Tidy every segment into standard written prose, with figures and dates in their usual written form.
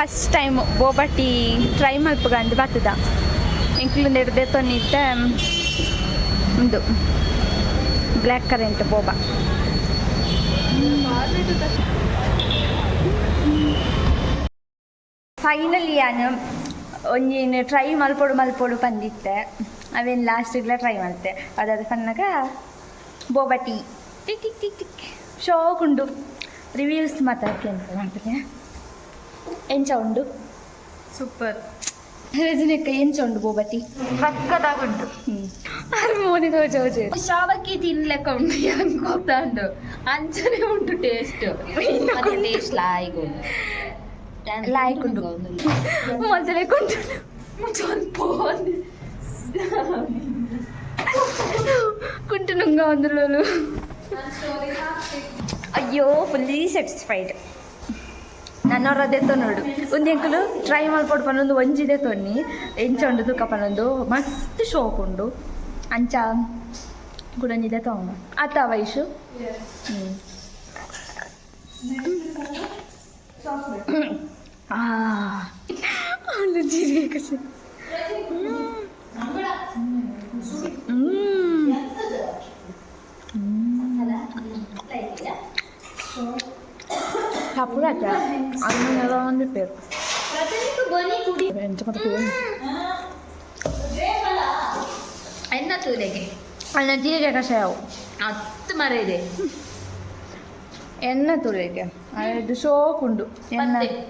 First time boba tea try ಮಲ್ಪುಗಂದು ಬತ್ತದ. ಎಂಕ್ಲು ದೆತ್ತೊಂದಿತ್ತೆ ಉಂದು ಬ್ಲ್ಯಾಕ್ ಕರೆಂಟ್ ಬೋಬಾ. ಫೈನಲಿ ಯಾನು ಒಂಜಿನ ಟ್ರೈ ಮಲ್ಪೊಡು ಮಲ್ಪೊಡು ಪಂದಿತ್ತೆ, ಅವೇನು ಲಾಸ್ಟಿಗ್ಲ ಟ್ರೈ ಮಲ್ತೆ. ಅದಾದ ಪನ್ನಗ ಬೋಬಾ tea tick tick tick tick ಶೋಕ್ ಉಂಡು. ರಿವ್ಯೂಸ್ ಮಾತಾಡ್ಕೆ ಮಾಡ್ತೀನಿ. ಎಂಚ ಉಂಡು? ಸೂಪರ್. ರಜನಿಕ, ಎಂಚ ಉಂಡು ಬೋಬಾ ಟೀ? ಸಕ್ಕತ್ತಾಗುಂಟು. ಮೋನೆ ತೋಜೆ. ಶಾವಕ್ಕಿ ತಿನ್ಲೆಕ್ಕ ಉಂಡು, ಹೆಂಗ್ ಗೊತ್ತುಂಡು, ಅಂಚನೆ ಉಂಟು ಟೇಸ್ಟ್. ಟೇಸ್ಟ್ ಲಾಯ್ಕ್ ಉಂಟು. ಲಾಯ್ಕ್ ಉಂಡು. ಮೊದಲೇ ಕೊಂಡು ಪೋಂದು. ಕುಂಟು ನುಂಗ ಒಂದು. ಅಯ್ಯೋ, ಫುಲ್ಲಿ ಸ್ಯಾಟಿಸ್ಫೈಡ್. ನನ್ನವರದೇ ನೋಡು. ಒಂದು ಎಂಕುಲು ಟ್ರೈ ಮಲ್ಪೊಡು ಪನ್ನೊಂದು ಒಂಜಿದೆ ತೊನ್ನಿ, ಎಂಚ ಉಂಡು ತೂಕ ಪನ್ನೊಂದು. ಮಸ್ತ್ ಶೋಕ್ ಉಂಡು. ಅಂಚ ಕುಡೊಂಜಿದೆ ತೊಗೊಂಡು ಆತ ವೈಶು. ಹ್ಞೂ ಆ ಒಂದು ಜೀರಿಗೆ ಕಸಿ. ಹ್ಞೂ ತಪ್ಪು ಅದನ್ನೆಲ್ಲ ಒಂದು ಪೇರು ಎಂಚ ಮತ್ತೆ. ಎನ್ನ ತೂಲೆಗೆ. ಅಲ್ಲ, ಜೀರಿಗೆ ಕಷಾಯ. ಹತ್ತು ಮರ ಇದೆ. ಎಣ್ಣೆ ತುಳಿಗೆ ಅದು ಶೋಕ್ ಉಂಡು ಎಣ್ಣೆ. ಪತ್ತೆ.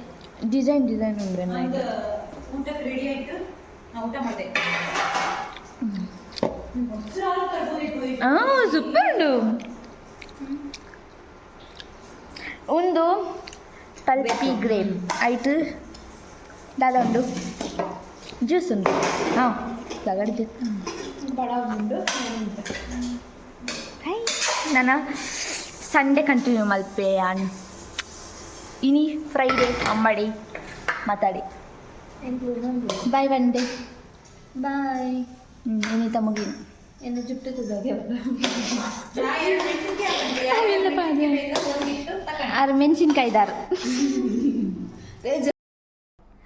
ಡಿಸೈನ್ ಡಿಸೈನ್ ಉಂಡು ಎಣ್ಣೆ ಇದು. ಊಟಕ್ಕೆ ರೆಡಿ ಆಯ್ತು, ನಾ ಊಟ ಮಾಡಿದೆ. ಹಾಂ, ಸೂಪರ್ ಉಂಡು. ಒಂದು ಪಲ್ಪಿ ಗ್ರೇಪ್ ಆಯ್ತು. ದಾದ ಉಂಡು? ಜ್ಯೂಸ್ ಉಂಡು. ಹಾಂ, ಲಗಡೆ ಜ್ಯೂಸ್. ಹಾಯ್, ನಾನು ಸಂಡೇ ಕಂಟಿನ್ಯೂ ಮಲ್ಪೆ ಅನ್. ಇನಿ ಫ್ರೈಡೇ ಅಂಬಡಿ ಮಾತಾಡಿ. ಬಾಯ್ ಬಂಡೆ. ಬಾಯ್. ಹ್ಞೂ, ಇನ್ನಿತ ಮುಗಿನ. ಎನ್ನ ಜುಟ್ಟು ತುದಾಗೆ. ಆರು ಮೆಣಸಿನ್ಕಾಯಿ ದಾರು.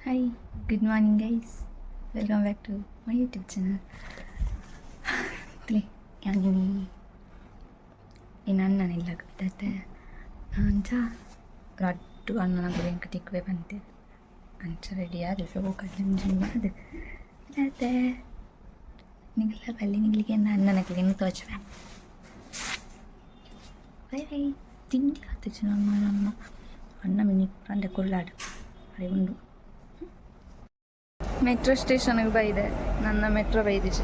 Hi, good morning guys, welcome back to my YouTube channel. ಯಾನಿ ಇನ್ನು ಅಣ್ಣನಿಲ್ಲ ಗೊತ್ತೈತೆ. ಅಂಚ ರಡ್ಡು ಅಣ್ಣನ ಎಂಕ್ ತಿಕ್ವೆ ಬಂತೆ. ಅಂಚ ರೆಡಿ ಆದ್ ಶೋಕ ಅದು ಅತ್ತೆ. ನಿಗಲ ಬಲ್ಲಿ, ನಿಗ್ಲಿಗೆ ಅಣ್ಣನಕ್ಲಿಗೆ ತೋಚುವೆ. Bye bye. ತಿಂಡಿ ಆತಿச்சு. ನಮ್ಮ ನಮ್ಮ ಅಣ್ಣ ಮಿನಿ ಅಂದೆ ಕುಳ್ಳಾಡು ಅರೆ ಉಂಡು. ಮೆಟ್ರೋ ಸ್ಟೇಷನ್ಗೆ ಬೈದೆ, ನನ್ನ ಮೆಟ್ರೋ ಬೈದಿಜಿ.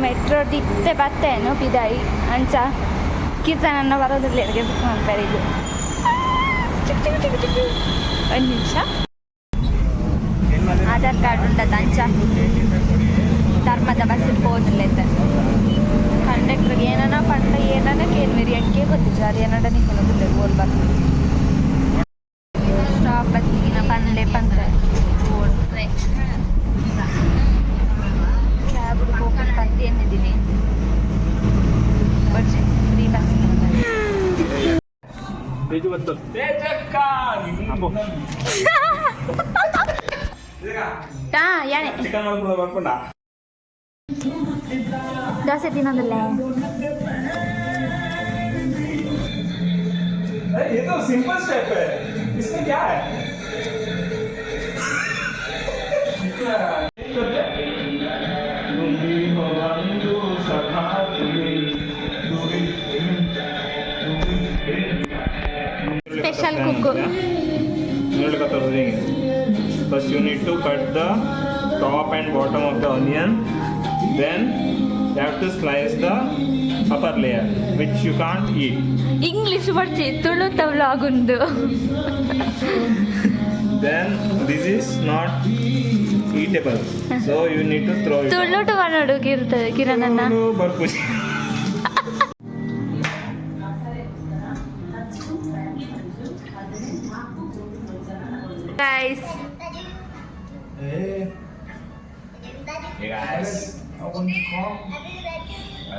ಮೆಟ್ರೋ ದಿತ್ತೆ ಬತ್ತೇನು ಪಿದಾಯಿ. ಅಂಚ ಕೀರ್ತನನ್ನ ಬರೋದಿಲ್ಲ ಎಲ್ಲಿಗೆ ಬುಕ್ ಮಾಡ್ತಾರೆ ಇದು. ಒಂದು ನಿಮಿಷ, ಆಧಾರ್ ಕಾರ್ಡ್ ಉಂಟದ. ಅಂಚ ಧರ್ಮದ ಬಸ್ ಪೋದಿಲ್ಲ. ಕಂಡಕ್ಟರ್ಗೆ ಏನನ ಪಂಡ ಏನನ ಕೇಳ್ಮೇರಿ, ಅಂಕೆ ಗೊತ್ತಿಲ್ಲ. ಅದು ಏನಡ ನಿಕ್ಕನ ಗೊತ್ತಿಲ್ಲ. ಬೋಲ್ ಬರ್ತದೆ ಸ್ಟಾಪ್ ಬತ್ತಿಗಿನ ಪನ್ಲೆ ಪಂದ್ರೆ ಓಡ್ರೆ ಕ್ಯಾಬ್ ಹೋಗ್ಕೊಂಡು ಪಂದಿ ಎನ್ನಿದ್ದೀನಿ. But free bus. ಹಾ, ಯಾನೆ. ಚಿಕನ್ ಮಾಡ್ಕೊಂಡು ಬರ್ಕೊಂಡ. ದೋಸೆ ತಿನ್ನೋದಿಲ್ಲ. ये तो सिंपल स्टेप है, इसमें क्या है? Special cook. First you need to cut the top and bottom of the onion. Then you have to slice the upper layer, which you can't eat. English ಬರ್ಚಿ, ತುಳುತ vlog ಉಂದು. Then this is not eatable, so you need to throw it. ತುಳುಟು ಮಾಡೋಡು ಕಿರ್ತ ಕಿರಣನ್ನ. ಬರ್ಪುಜಿ. Guys. Hey guys.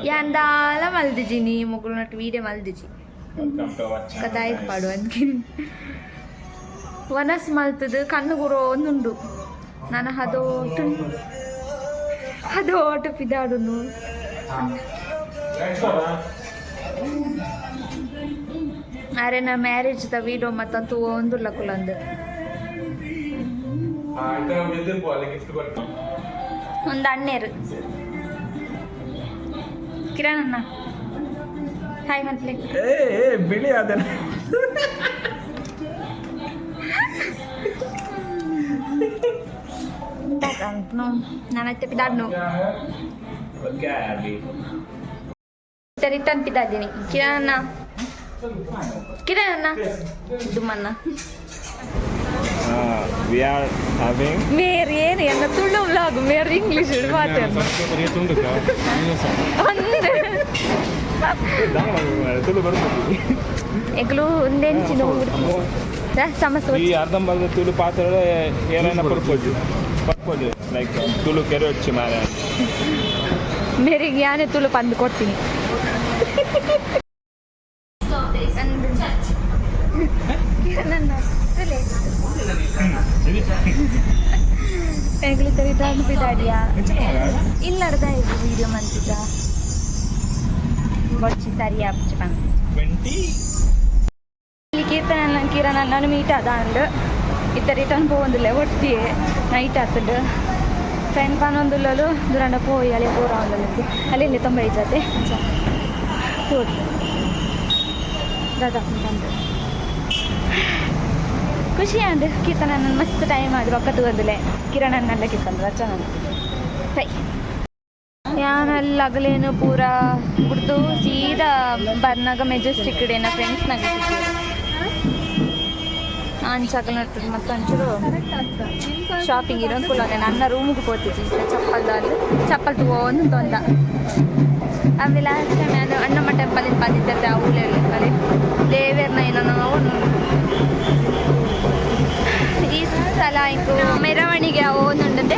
ಯಾಂದಾಲ ಮಲ್ದಿಜಿ ನೀ ಮೊಗುಲು ನಟ್ಟು ವೀಡಿಯೋ ಮಲ್ದಿಜಿ. Welcome to our channel. ಕದಾಯ್ guys. ಪಾಡು ಅಂದ್ಕಿನ್. ವನಸ್ ಮಲ್ತದು ಕಣ್ಣು ಗುರೋ ಒಂದುಂಡು. ನಾನು ಹದೋಟು ಹದೋಟು ಪಿದಾಡುನು. ಅರೆನ ಮ್ಯಾರೇಜ್ the video ಮತ್ತಂತೂ ಒಂದುಲ್ಲ ಕುಲಂದು. ಒಂದು ಅಣ್ಣೇರು ಕಿರಣ್ ಅಣ್ಣ, ಹಾಯ್ ಮಂತ್ಲಿ. ಏ ಏ, ಬಿಳಿ ಅದನ್ನ. ನಾನು ಪಿದಾಡ್ನು. ರಿಟರ್ನ್ ಪಿದಾದ್ದೀನಿ. ಕಿರಣ್ ಅಣ್ಣ, ಕಿರಣ್ ಅಣ್ಣ, ದುಮ್ಮಣ್ಣ. We are having ಮೇರ್ ಏನು ಎನ್ನ ತುಳು ವ್ಲಾಗ್, ಮೇರ್ ಇಂಗ್ಲಿಷ್ ಮಾತಾಡ. ತುಳು ಬರ್ತದೆ. ಎಗ್ಲು ಒಂದೆಂಚಿನ ಸಮಸ್ಯೆ. ಈ ಅರ್ಧಂಬರ್ಧ ತುಳು ಪಾತ್ರ ಏನಾರ ಪರ್ಪೋಜು ಪರ್ಪೋಜು ಲೈಕ್ ತುಳು ಕೆರೆ వచ్చಿ ಮಾರೆ. ಮೇರಿಗೆ ಯಾನೇ ತುಳು ಪಂದು ಕೊಡ್ತೀನಿ. ಎಂಗ್ಲಿ ರಿಟರ್ನ್ ಪಿದಾಡಿಯಾ ಇಲ್ಲ, ಅರ್ಧ ಇದು ವಿಡಿಯೋ ಮಂತಿದ್ದ ಬೊಚ್ಚಿ ಸರಿ ಆಪುಚಿ ಪಂದ್. 20. ಇಲ್ಲಿ ಕೀರ್ತನ ಕಿರಣ ನಾನು ಮೀಟ್ ಆದ ಅಂಡ್ ಇತ್ತ ರಿಟರ್ನ್ ಪೋವೊಂದಿಲ್ಲ. ಒಟ್ಟಿಗೆ ನೈಟ್ ಆತುಂಡು. ಫ್ರೆಂಡ್ ಪನೊಂದುಲ್ಲಲು ದುರಂಡ ಪೋಯಿ ಅಲ್ಲಿ ಪೂರ ಒಂದಲ್ಲ ಅಲ್ಲಿ ಇಲ್ಲಿ ತುಂಬ ಇಜ್ಜತೆ ತೋಡಿ ದಾದಾ ಬಂದು ಖುಷಿ ಅಂಡ್ ಕೀರ್ತನ ನನ್ನ ಮಸ್ತ್ ಟೈಮ್ ಅದು ರೊಕ್ಕ ತಗೊಂದಿಲ್ಲ. ಕಿರಣ್ ಅನ್ನಲ್ಲ ಕಿತ್ತಂದ್ರೆ ರಚನ ಸೈ ಯಾನಲ್ಲಿ ಅಗಲೇನು ಪೂರ ಬಿಡ್ದು ಸೀದಾ ಬರ್ನಾಗ ಮೆಜೆಸ್ಟಿಕ್ ಇಡೇನ ಫ್ರೆಂಡ್ಸ್ನಾಗ ಅಂಚಾಗಲ್ ನೋಡ್ತದೆ. ಮತ್ತು ಒಂಚೂರು ಶಾಪಿಂಗ್ ಇರೋದು ಕುಲನೆ ನನ್ನ ರೂಮಿಗೆ ಹೋಗ್ತಿದ್ವಿ. ಚಪ್ಪಲ್ದಲ್ಲಿ ಚಪ್ಪಲ್ ತಗೊಂಡು ತೊಂದ. ಆಮೇಲೆ ಲಾಸ್ಟ್ ಟೈಮ್ ನಾನು ಅಣ್ಣಮ್ಮ ಟೆಂಪಲ್ ಬಂದಿದ್ದೆ. ಆ ಊರಲ್ಲಿ ಅಲ್ಲಿ ದೇವೇರ್ನ ಏನೋ ಈ ಸಲ ಇಂಕು ಮೆರವಣಿಗೆ ಒಂದುಂಡಂತೆ.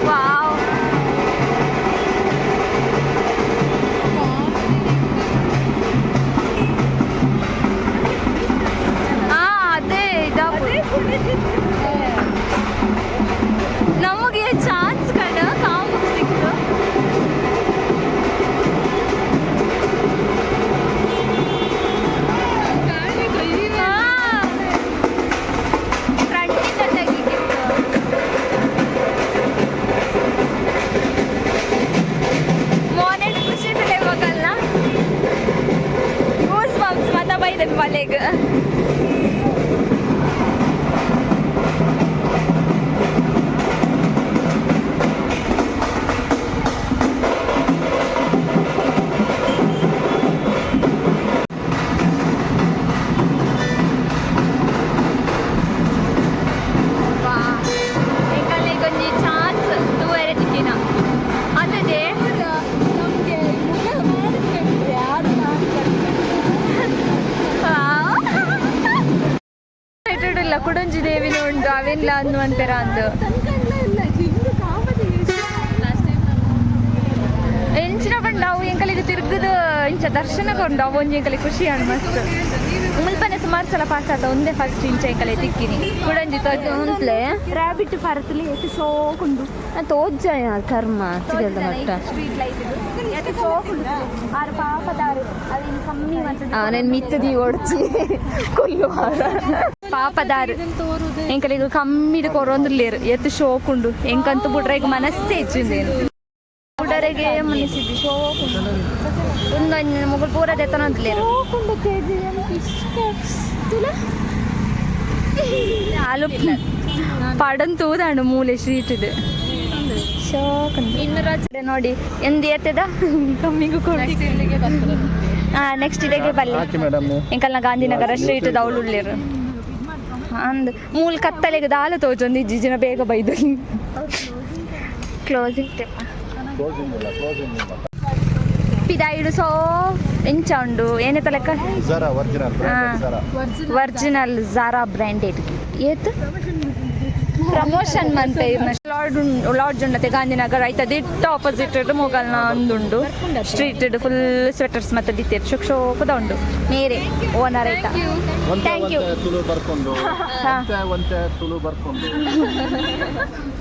ವಾವ್. ಹಾ, ಅದೇ ಇದಾಪು. ನಮಗೆ ಚಾನ್ಸ್ ಕಣ ಕಾಮಕ್ ಸಿಕ್ತು. ಫ್ರಂಟಿಂದ ತೆಗಿಕಿತ್ತು. ಮೋನೆಟ್ ಖುಷಿ ಮಗಲ್ನ ಗೂಸ್ ಬಂಪ್ಸ್ ಮತ ಬೈದನ್ ಮಲೆಗ್. ವಾ, ಎಂಕಲ್ನ ಒಂಜಿ ಚಾನ್ಸ್ ತೂವರೆ ತಿಕ್ಕಿನ ಅದೇ. ನಮ್ಗೆ ಮುಖ ಮಾಡಿದ್ರೆ ಯಾರು. ಇಲ್ಲ, ಕುಡಂಜಿ ದೇವಿನ ಉಂಟು ಅವೆಲ್ಲ ಅನ್ನುವಂತೆರ ಅಂದು. ಎಂಚಿನ ಪಂಡ ನಾವು ಎಂಕಲಿಗೆ ತಿರುಗದ ಇಂಚ ದರ್ಶನ ಕೊಂಡು ಅವು ಒಂಜಿ ಎಂಕಲಿ ಖುಷಿ ಅಣ್ಣ ಮಸ್ತ್. ಮುಲ್ಪನೆ ಸುಮಾರು ಸಲ ಪಾಸ್ ಆತ, ಒಂದೇ ಫಸ್ಟ್ ಇಂಚ ಎಂಕಲೆ ತಿಕ್ಕಿನಿ ಕುಡಂಜಿ. ಉಂಟ್ಲೆ. ರಾಬಿಟ್ ಫರತ್ಲಿ ಎಷ್ಟು ಶೋಕ್ ಉಂಡು. ತೋಜ್ಜ ಕರ್ಮ ತಿರ್ಗದ ಮಟ್ಟ. ಸ್ಟ್ರೀಟ್ ಲೈಟ್ ಇದು ಎಷ್ಟು ಶೋಕ್ ಉಂಡು. ಆರು ಪಾಪದಾರು ಅದು ಇನ್ನು ಕಮ್ಮಿ ಮಾಡ್ತದೆ. ನಾನು ಮಿತ್ತದಿ ಓಡ್ಚಿ ಕೊಲ್ಲುವಾರ. ಪಾಪದಾರು ಎಂಕಲಿಗೆ ಕಮ್ಮಿದ ಕೊರೊಂದುಲ್ಲೇರು. ಎತ್ತು ಶೋಕ್ ಉಂಡು. ಎಂಕಂತೂ ಬುಡ್ರೆ ಈಗ ಮನಸ್ಸೇ ಹೆಚ್ಚಿಂದೇನು ಬುಡರೆಗೆ ಮನಸ್ಸಿದ್ದು ಶೋಕ್ ಉಂಡು. ಒಂದೊಂದು ಮುಗುಳು ಪೂರ ದೆತ್ತನಂತಲೇರು. ಆಲು ಪಡನ್ ತೂದಾಂಡು ಮೂಲೆ ಸ್ಟ್ರೀಟ್ ಇದು ಶೋಕ್. ಇನ್ನು ರಜೆ ನೋಡಿ ಎಂದು ಎತ್ತದ ಕಮ್ಮಿಗೂ ಕೊಡಿ. ಹಾ, ನೆಕ್ಸ್ಟ್ ಇಡೆಗೆ ಬಲ್ಲಿ. ಮೇಡಮ್. ಎಂಕಲ್ನ ಗಾಂಧಿನಗರ ಸ್ಟ್ರೀಟ್ ದೌಳುಳ್ಳೇರು. ಅಂದ್ ಮೂಲ ಕತ್ತಲೆಗೆ ದಾಲ ತೋಜೊಂದು ಇಜ್ಜಿ ಬೇಗ ಬೈದು. ಕ್ಲೋಸಿಂಗ್. ಕ್ಲೋಸಿಂಗ್ ಇಲ್ಲ, ಕ್ಲೋಸಿಂಗ್ ಇಲ್ಲ. ಪಿದಾಯಿಡು ಸೋ ಎಂಚ ಉಂಡು ಏನೇ ತಲೆಕ್ಕ? ಜರಾ ಒರಿಜಿನಲ್. ಹಾ. ಜರಾ. Original ಜಾರಾ branded. ಏತ್ ಪ್ರಮೋಷನ್ ಮಂತೆ. ಲಾಡ್ ಲಾಡ್ಜ್ ಉಂಡತೆ ಗಾಂಧಿನಗರ ಐತ ದಿಟ್ಟ ಆಪೋಸಿಟ್ ಮೊಗಲ್ನ ಒಂದುಂಡು ಸ್ಟ್ರೀಟ್. ಫುಲ್ ಸ್ವೆಟರ್ಸ್ ಮತ್ತೆ ದಿತ್ತೇರು, ಶೋಕ್ ಶೋಕದ ಉಂಡು. ಮೇರೆ ಓನರ್ ಐತ. ಒಂತೆ. Thank you. ಒಂತೆ ತುಳು ಬರ್ಕೊಂಡು. ಹಾ. ಒಂತೆ ಒಂತೆ ತುಳು ಬರ್ಕೊಂಡು.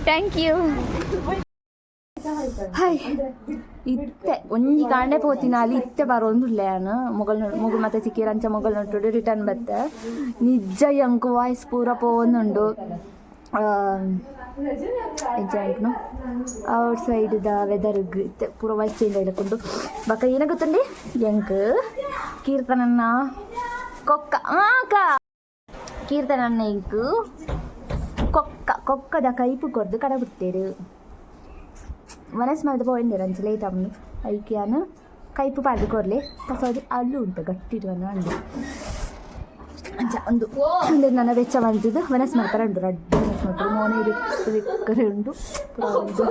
Thank you. Hi, ಇತ್ತೆ ಒಂಜಿ ಕಾಂಡೆ ಪೋತಿನ ಅಲ್ಲಿ ಇತ್ತೆ ಬರೋಂದುಲ್ಲೆ ಯಾನ್. ಮೊಗಲ್ ಮೊಗಲ್ ಮತ್ತೆ ಸಿಕ್ಕಿರಂಚ ಮೊಗಲ್ ನೊಟ್ಟುಡು ರಿಟರ್ನ್ ಬತ್ತೆ. ನಿಜ ಎಂಕ್ ವಾಯ್ಸ್ ಪೂರ ಪೋವೊಂದುಂಡು. ಎಂಚ ಔಟ್ ಸೈಡ್ ದ ವೆದರ್ ಇತ್ತೆ ಪೂರ ವಾಯ್ಸ್ ಚೇಂಜ್ ಆಯ್ಲಕ್ಕುಂಡು. ಬೊಕ ಏನ ಗೊತ್ತುಂಡಿ, ಎಂಕ್ ಕೀರ್ತನನ್ನ ಕೊಕ್ಕ ಆಕ ಕೀರ್ತನನ್ನ ಎಂಕ್ ಕೊಕ್ಕ ಕೊಕ್ಕದ ಕೈಪು ಕೊರ್ದು ಕಡ ಬಿಡ್ತೇರು. ವನಸ್ ಮಲ್ದ ಪೋಯಿಂದೆರ್ ಅಂಚ ಲೇಟ್ ಆಪುಂಡು. ಐಕ್ ಯಾನ್ ಕೈಪು ಪಾಡ್ದು ಕೊರ್ಲೆ ಪಸೋದು ಅಲ್ಲು ಉಂಟು ಗಟ್ಟಿ ಇಡುವನ ಅಂದು ಅಂಚ ಒಂದು ಒಂದು ನನ್ನ ಬೆಚ್ಚ ಮಲ್ತದ್ದು ವನಸ್ ಮಲ್ಪರ ಉಂಟು. ರಡ್ಡ್ ವನಸ್ ಮಲ್ಪರು ಮೋನೆ ಇಕ್ಕರೆ ಉಂಟು. ಪೂರ ಉಂಟು.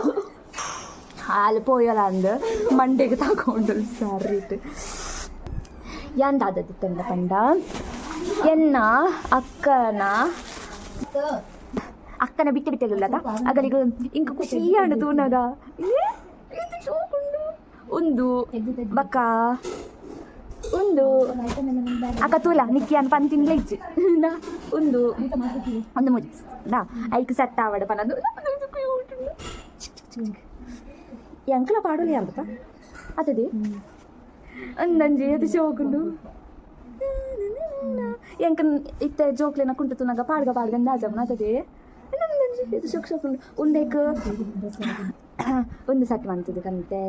ಹಾಲು ಪೋಯಲ ಅಂದ್ ಮಂಡೆಗೆ ತಗೊಂಡು ಸರಿಟ್. ಯಾನ್ ದಾದದಿತ್ತಂಡ ಪಂಡ, ಎನ್ನ ಅಕ್ಕನ ಅಕ್ಕನ ಬಿಟ್ಟು ಬಿಟ್ಟೆಗುಲ್ಲದ ಅಗಲಿಗ ಇಂಕ ಖುಷಿ ಆಂಡ್ ತೂನಗ. ಏ, ಇದು ಶೋಕುಂಡು. ಉಂದು ಬಕ್ಕ ಉಂದು ಅಕ್ಕ ತೂಲ ನಿಕ್ಕಿ ಅನ್ ಪಂತಿನ್ಲ ಇಜ್ಜಿ ನಾ ಉಂದು ಒಂದು ಮುಜಿ ನಾ ಐಕ್ ಸೆಟ್ ಆವಡ ಪನಂದು. ಎಂಕಲ ಪಾಡೋಲಿ ಅಂತ ಅತದೆ ಅಂದಂಜಿ ಅದು ಶೋಕುಂಡು. ಎಂಕ ಇತ್ತೆ ಜೋಕ್ಲೆನ ಕುಂಟು ತುನಗ ಪಾಡ್ಗ ಪಾಡ್ಗ ಅಂದಾಜಮ್ನ ಅತದೆ. ನಂದಂಜಿ ಇದು ಶೋಕ್ ಶೋಕುಂಡು. ಉಂದೆಕ್ ಒಂದು ಸೆಟ್ ಮಂತದ್ದು ಕಂತೆ.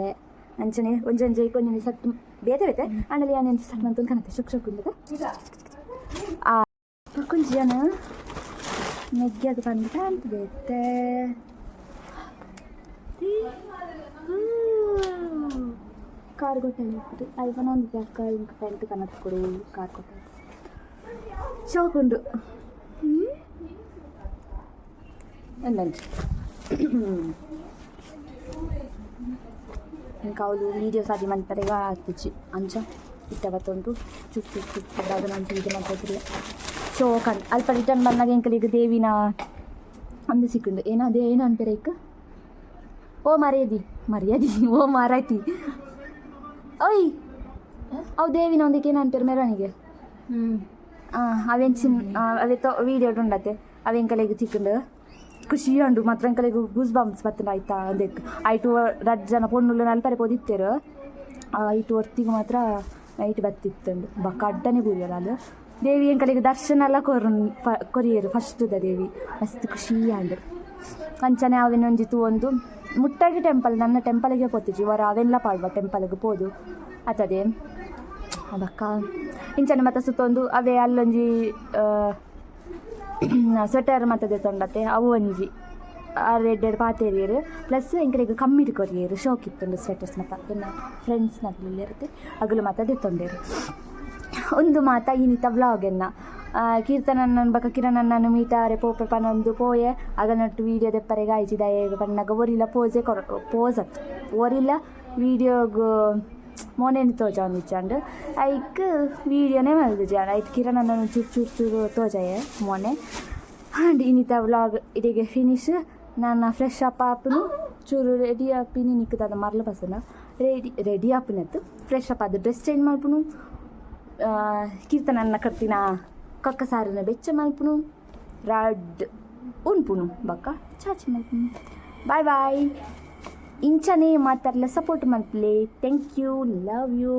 ಅಂಚನೆ ಒಂಜೊಂಜಿ ಒಂಜೊಂಜಿ ಸೆಟ್ ಬೇತೆ ಬೇತೆ ಆಂಡಲಿ ಯಾನ್ ಎಂಚ ಸೆಟ್ ಮಂತೊಂದು ಕನತೆ. ಶೋಕ್ ಶೋಕ್ ಉಂಡದ. ಆ ಬೊಕೊಂಜಿ ಯಾನ್ ಮೆಗ್ಗ್ಯಾಗ ಪಂದ್ ಪ್ಯಾಂಟ್ ಬೇತೆ. ಕಾರ್ ಗೊಟ್ಟೆ ಐಫೋನ್ ಒಂದು ಅಕ್ಕ ಇಂಕ ಪ್ಯಾಂಟ್ ಕನತ್ ಕೊಡು. ಕಾರ್ ಕೊಟ್ಟೆ ಶೋಕುಂಡು. ಒಂದಂಚಿ ఇంకా ಅವ್ಲು ವೀಡಿಯೋಸ್ ಆದಿ ಮನ್ಪರೆಗ ಆತಿಜಿ. ಅಂಚ ಇತ್ತೆ ಬತ್ತೊಂದು ಚುಕ್ ಚುಕ್ ಚುಕ್ ದಾದ ಅಂಚ ವೀಡಿಯೋ ಮಲ್ಪೆದಿಲ್ಲ. ಶೋಕಂಡ್. ಅಲ್ಪ ರಿಟರ್ನ್ ಬಂದಾಗ ಎಂಕಲಿಗ್ ದೇವಿನ ಅಂದು ಸಿಕ್ಕುಂಡು. ಏನ ಅದೇ ಏನು ಅನ್ಪೆರೆ ಇಕ್ ಓ ಮರ್ಯಾದಿ ಮರ್ಯಾದಿ ಓ ಮಾರಾಯ್ತಿ ಓಯ್ ಅವು ದೇವಿನ ಒಂದಕ್ಕೆ ಏನು ಅನ್ಪೇರು ಮೆರವಣಿಗೆ. ಅವೆನ್ ಚಿನ್ ಅವೆ ತೊ ವೀಡಿಯೋ ಉಂಡತೆ. ಅವೆ ಎಂಕಲೆಗ್ ತಿಕ್ಕುಂಡು, ಖುಷಿ ಉಂಡು. ಮಾತ್ರ ಎಂಕಲೆಗ್ ಗೂಸ್ ಬಂಪ್ಸ್ ಬತ್ತುಂಡು ಆಯ್ತಾ. ಅಂದೆಕ್ ಐಟು ರಡ್ಡ್ ಜನ ಪೊಣ್ಣುಲು ನಲ್ಪರೆ ಪೋದಿತ್ತೆರ್. ಐಟು ಒರ್ತಿಗ್ ಮಾತ್ರ ನೈಟ್ ಬತ್ತಿತ್ತುಂಡು. ಬೊಕ ಅಡ್ಡನೆ ಬೂರಿಯಲ್ ಅಲ್ ದೇವಿ. ಎಂಕಲೆಗ್ ದರ್ಶನ ಎಲ್ಲ ಕೊರು ಕೊರಿಯೆರ್. ಫಸ್ಟ್ದ ದೇವಿ ಮಸ್ತ್ ಖುಷಿ ಆಂಡ್. ಅಂಚನೆ ಅವೆನ್ ಒಂಜಿ ತೂವೊಂದು ಮುಟ್ಟಡಿ ಟೆಂಪಲ್ ನನ್ನ ಟೆಂಪಲ್ಗೆ ಪೋತಿಜಿ ವರ. ಅವೆಲ್ಲ ಪಾಡ್ವ ಟೆಂಪಲ್ಗೆ ಪೋದು ಆತದೆ. ಬೊಕ್ಕ ಇಂಚನೆ ಮತ್ತೆ ಸುತ್ತೊಂದು ಅವೇ ಅಲ್ಲೊಂಜಿ ಸ್ವೆಟರ್ ಮತ್ತೆ ದೆತೊಂಡತೆ. ಅವು ಒಂಜಿ ಆರ್ ಎಡ್ಡೆಡ್ ಪಾತೆರಿಯೆರ್. ಪ್ಲಸ್ ಎಂಕಲೆಗ್ ಕಮ್ಮಿಡ್ ಕೊರಿಯೆರ್. ಶೋಕ್ ಇತ್ತುಂಡು ಸ್ವೆಟರ್ಸ್ ಮಾತ. ಎನ್ನ ಫ್ರೆಂಡ್ಸ್ ನಕುಲು ಅಗುಲು ಮಾತ ದೆತೊಂಡೆರ್. ಉಂದು ಮಾತ ಇನಿತ ವ್ಲಾಗ್ ಎನ್ನ. ಕೀರ್ತನಣ್ಣನ್ ಬೊಕ ಕಿರಣಣ್ಣನ್ ಮೀಟ್ ಆರೆ ಪೋಪೆ ಪನೊಂದು ಪೋಯೆ. ಅಗಲ್ನೊಟ್ಟು ವೀಡಿಯೋ ದೆಪ್ಪರೆಗ್ ಆಯ್ಜಿ. ದಾಯೆಗ್ ಪನ್ನಗ ಒರಿಲ ಪೋಸೆ ಕೊರ ಪೋಸ್ ಅತ್ತ್, ಒರಿಲ ವೀಡಿಯೋಗ್ ಮೋನೆನ್ ತೋಜಾವೊಂದಿಜ್ಜಾಂಡ್. ಐಕ್ ವೀಡಿಯೋನೇ ಮಲ್ದಿಜಿ. ಐಟ್ ಕಿರಣಣ್ಣನ್ ಚೂರು ಚೂರು ಚೂರು ತೋಜಾಯೆ ಮೋನೆ. ಆಂಡ್ ಇನಿತ ವ್ಲಾಗ್ ಇಡೆಗೆ ಫಿನಿಶ್. ನನ ಫ್ರೆಶ್ ಅಪ್ ಆಪುನು, ಚೂರು ರೆಡಿ ಆಪಿನಿ. ನಿಕ್ ದಾದ ಮರ್ಲ ಬಸನ ರೆಡಿ ರೆಡಿ ಆಪಿನತ್ತು. ಫ್ರೆಶ್ ಅಪ್ ಆದ್ ಡ್ರೆಸ್ ಚೇಂಜ್ ಮಲ್ಪುನು, ಕೀರ್ತನನ್ನ ಕಟ್ಟಿನ ಕಕ್ಕ ಸಾರಿನ ಬೆಚ್ಚ ಮಲ್ಪುನು, ರಡ್ಡ್ ಉನ್ಪುನು, ಬೊಕ್ಕ ಚಾಚಿ ಮಲ್ಪುನು. ಬಾಯ್ ಬಾಯ್. ಇಂಚನೆ ಮಾತಾಡ್ಲ ಸಪೋರ್ಟ್ ಮಲ್ಪುಲೆ. Thank you, love you.